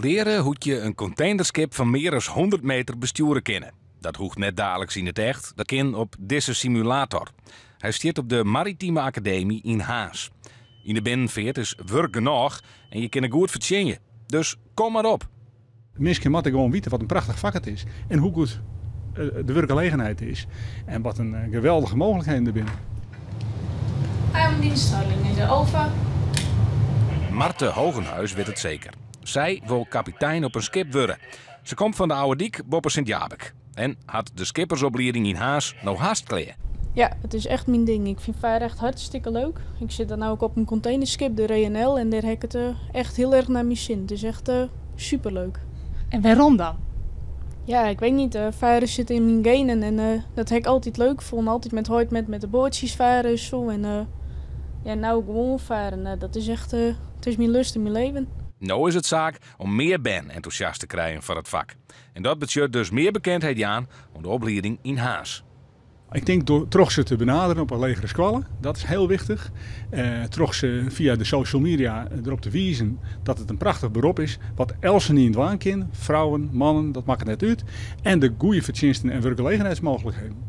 Leare hoe't je in kontenerskip fan mear as 100 meter bestjoere kinne. Dat hoecht net daliks yn it echt, dat kin op dizze simulator. Hy stiet op de Maritieme Akademy yn Harns. Yn de binnenfeart is wurk genôch en je kinne goed fertsjinje. Dus kom mar op! Minsken moatte gewoan witte wat in prachtich fak it is en hoe goed de wurkgelegenheid is en wat in geweldige mooglikheden der binne. Avonddienst, in de Alfa. Marte Hogenhuis wit it seker. Sy wol kapitein op in skip wurde. Se komt fan de Oude Dyk boppe Sint Jabik en hat de skippersoplieding yn Harns no hast klear. Ja, it is echt myn ding. Ik fyn farre echt hartstikke leuk. Ik sit dan no ek op in kontenerskip, de RNL, en dêr ha ik it echt hiel erch nei myn sin. It is echt superleuk. En wêrom dan? Ja, ik wit net. Farre sit yn myn genen en dat ha ik altyd leuk fûn. Altyd mei heit met de boatsjes farre en sa. En ja, no gewoan farre. Dat is echt, it is myn lust yn myn leven. No is it saak om mear bern entûsjast te krijen foar it fak. En dat betsjut dus mear bekendheid jaan oan de oplieding yn Harns. Ik tink troch se te benaderen op in legere skoalle, dat is hiel wichtich. Troch se fia de social media derop te wizen dat it in prachtich berop is, wat eltsenien dwaan kin, frouwen, mannen, dat makket net út. En de goede fertsjinsten en wurkgelegenheidsmooglikheden.